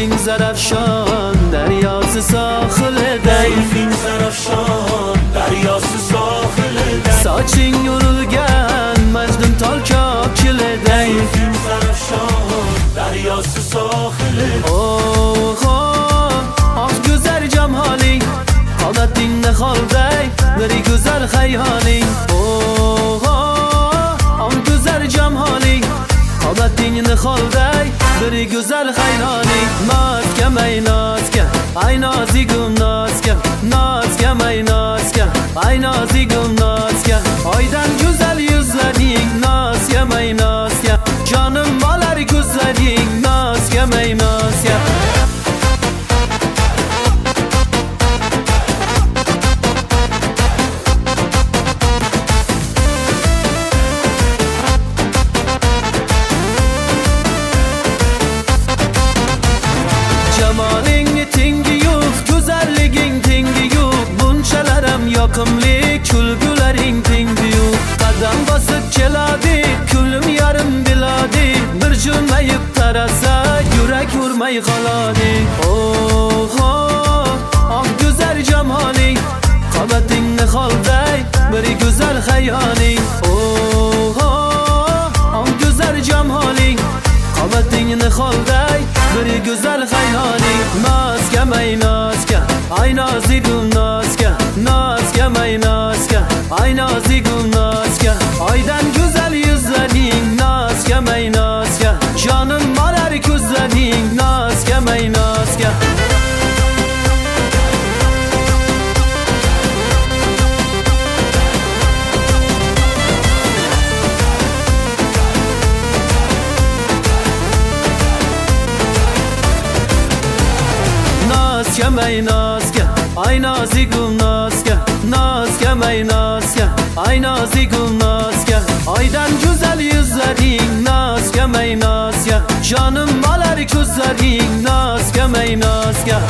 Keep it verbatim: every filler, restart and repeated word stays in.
زەرەفشان دەرياسى ساھىلىدەك. زەرەفشان دەرياسى ساھىلىدەك. ساچىڭ يورۇلغان مەجنۇن تال كاكىلىدەك. زەرەفشان دەرياسى ساھىلىدەك. ئوھو، ئاھ گۈزەل جامالىڭ، قامىتىڭنى خالداي بىر گۈزەل خەيالىڭ. ئوھو، ئاھ گۈزەل جامالىڭ، قامىتىڭنى خالداي بىر گۈزەل خەيالىڭ. نازكەم ئەي نازكەم، ئاي نازىگۈل نازكەم، نازكەم ئەي نازكەم، ئاي نازىگۈل نازكەم. ئايدەم گۈزەل يۈزلىرىڭ، نازكەم ئەي نازكەم، جانىم بالار كۆزلىرىڭ، نازكەم ئەي نازكەم. جامالىڭنى تېڭى يوق، گۈزەللىكىڭ تېڭى يوق، بۇنچىلارام ياقىملىق، كۈلكىلىرىڭ تېڭى يوق. قەدەم باسىپ كېلەدى، كۆڭلۈم يېرىم بىلەدى، بىر جىلمايىپ قارىسا، يۈرەك ئۇرماي قالىدۇ. ئوھو، ئاھ گۈزەل جامالىڭ، قامىتىڭنى خالداي بىر گۈزەل خەيالىڭ. ئوھو، ئاھ گۈزەل جامالىڭ، قامىتىڭنى خالداي بىر گۈزەل خەيالىڭ. نازكەم ئەي نازكەم، ئاي نازىگۈل نازكەم، نازكەم ئەي نازكەم، ئاي نازىگۈل نازكەم. ئايدەم گۈزەل يۈزلىرىڭ، نازكەم ئەي نازكەم، جانىم بالار كۆزلىرىڭ، نازكەم ئەي نازكەم. نازكەم ئەي نازكەم، ئاي نازىگۈل نازكەم، نازكەم ئەي نازكەم، ئاي نازىگۈل نازكەم. ئايدەم گۈزەل يۈزلىرىڭ، نازكەم ئەي نازكەم، جانىم بالار كۆزلىرىڭ، نازكەم ئەي نازكەم.